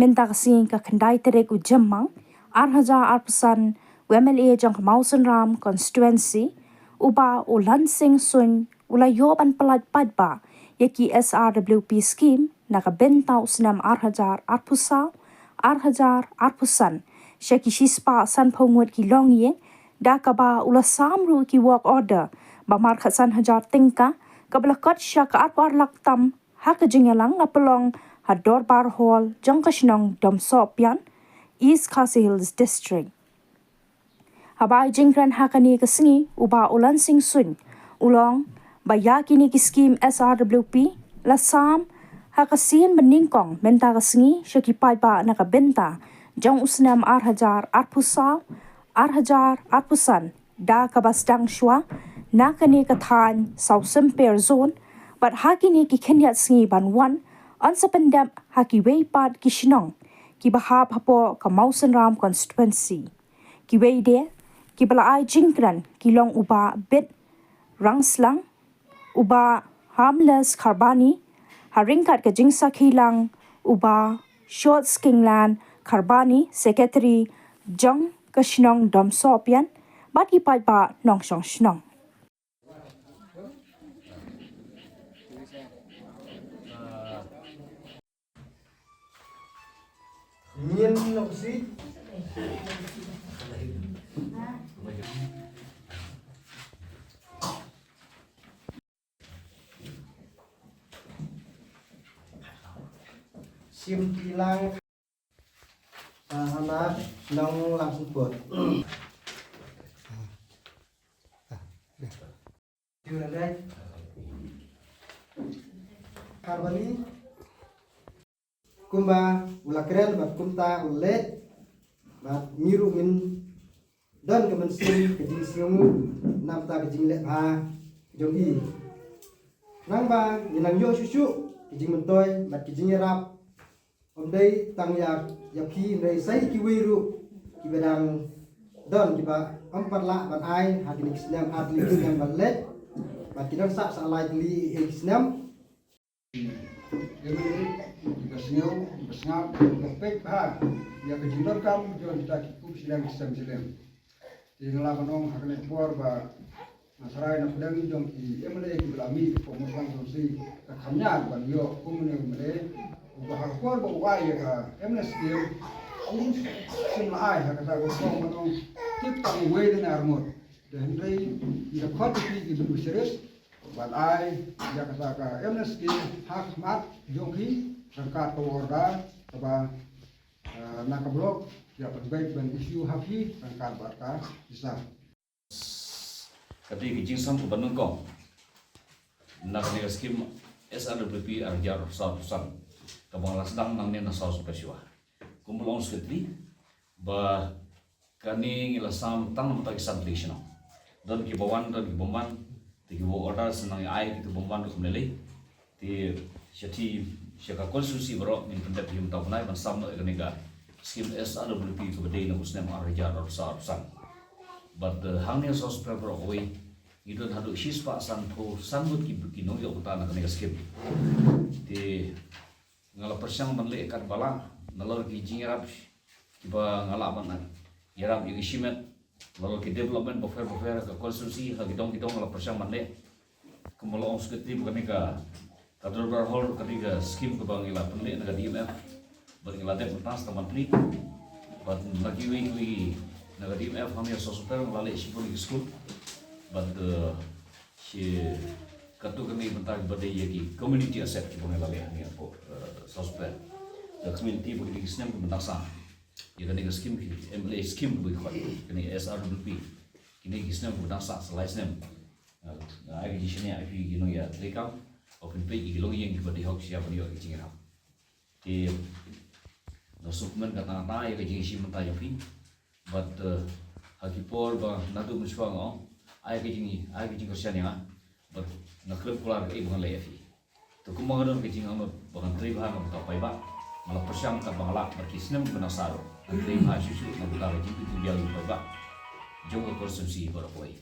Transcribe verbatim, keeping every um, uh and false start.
Mynta ka sngi ka khyndai tarik u Jymmang, ar hajar arphew san, u M L A jong ka Mawsynram constituency, u Bah Lansing Suin, u la ïoh ban pyllait paidbah ïa ki S R W P scheme na ka bynta u snem ar hajar arphew saw, ar hajar arphew san, sha ki shispah sanphew ngut ki longïing, da kaba u la sam ruh ki work order ba markhatsan hajar tyngka, kaba la kot sha ka arphew ar lak tam, ha ka jingïalang la pynlong ha Dorbar Hall jong ka shnong Domsohpian, East Khasi Hills District. Haba ai jingkren ha kane ka sngi, u Bah Lansing Suin, u la ong ba ïa kine ki scheme S R W P la sam ha ka sien banyngkong mynta ka sngi sha ki paidbah na ka bynta jong u snem ar hajar arphew saw, ar hajar arphew san, da kaba sdang shuwa na kane ka thaiñ South Symper Zone, bad ha kine ki khyndiat sngi ban wan, yn sa pyndep ha kiwei pat ki shnong kiba hap hapoh ka Mawsynram constituency. Kiwei de kiba la ai jingkren ki long u Bah Bit Rangslang, u Bah Harmless Kharbani, ha ryngkat ka jingsakhi lang u Bah Short Skingland Kharbani, Secretary jong ka shnong Domsohpian, bad ki paidbah nongshong shnong. Nyin nok si. Sim kilang. Ah, hana nong lang semput. Kharbani, kumba u la kren bad kumta u leh, bad ngi ruh ngin don ka mynsiem ka jingsngew na bynta ka jingleh bha jong i. Nangba ngi nang ïoh shuh shuh ka jingmyntoi bad ka jingïarap, ym dei tang ïa, ïa phi, hynrei sa ïa kiwei ruh kiba dang don, kiba ym pat lah ban ai ha kine ki snem, ha kine ki snem ban leit, bad ki dang sah sa lai tylli ïa ki snem. Ïa ki snem, kiba sngew, kiba sngap, kiba peit bha ïa ka jingdonkam jong kita ki kum shilliang ki sem shilliang. Te nga lah ban ong ha kane ka por ba nga tharai na pdeng jong ki M L A kiba la mih hapoh Mawsynram constituency, ka kham ñiar ban ïoh kum une u M L A uba ha ka por ba u ai ïa ka M L A scheme, um shym la ai ha kata ka por, ban ong tip tang uwei lane ar ngut. Te hynrei ngi da khot ïa ki, ki beneficiaries ban ai ïa kata ka M L A scheme ha khmat jong ki ryngkat ka order kaba, eh, na ka block ïa pynbeit ban issue ha phi ryngkat bad ka pisa. Ka dei ka jingsam kaba nyngkong na kane ka skim S R W P ar hajar arphew saw arphew san kaba nga la sdang nangne na South Symper shuwa. Kumba long Secretary ba kane ngi la sam tang na bynta ki san tylli ki shnong. Don kiba wan, don kiba ym wan, te kiba order sa nang ai, kito kiba ym wan ruh ym lei lei. Te sha ki, sha ka constituency baroh ngin pyndep ïa u mynta u bnai ban sam noh ïa kane ka skim S R W P kaba dei na u snem ar hajar arphew saw arphew san. Bad, eh, hangne South Symper baroh kawei ngi don haduh shispah sanphew san ngut ki, ki nongïoh bynta na kane ka skim. Te nga la pyrshang ban leh katba lah nalor ki jingïarap kiba nga lah ban ïarap ïa ki shimet, nalor ki development bapher bapher ha ka constituency, ha ki dong ki dong nga la pyrshang ban leh. Kumba la ong Secretary ba kane ka, ka Dorbar Hall ka dei ka skim kaba ngi la pynleh na ka D M F bad ngi la dep mynta sa tang ban plie. Bad na kiwei kiwei na ka D M F hangne South Symper nga la leh shibun ki skul. Bad, eh, shi katto katne bynta ba dei ïa ki community asset kiba ngi la leh hangne hapoh, eh, South Symper. Ka community ba ki dei ki snem kiba dang sah ïa kane ka skim, ki M L A skim ba ki khot, kane S R W P. Kine ki snem kiba dang sah, sa lai snem. Nga ai ka jingshaniah ïa phi ki nongïatreilang, ba phin peit ïa ki longïing kiba dei hok sha ban ïoh ki jingïarap. Te nga sngewkmen ka tang tang ïa ka jingïashim bynta jong phi. Bad, eh, ha ki por ba naduh mynshuwa nga ong, ai ka jing, ai ka jingkyrshan ïa nga. Bad nga khlem kular kaei ba ngan leh ïa phi. Te kumba nga don ka jingangnud ba ngan trei bha na bynta u paidbah, nga la pyrshang katba nga lah bad ki snem kiba nang sah ruh ngan trei bha shuh shuh na bynta ka jingpynbiang ïa u paidbah jong ka constituency baroh kawei.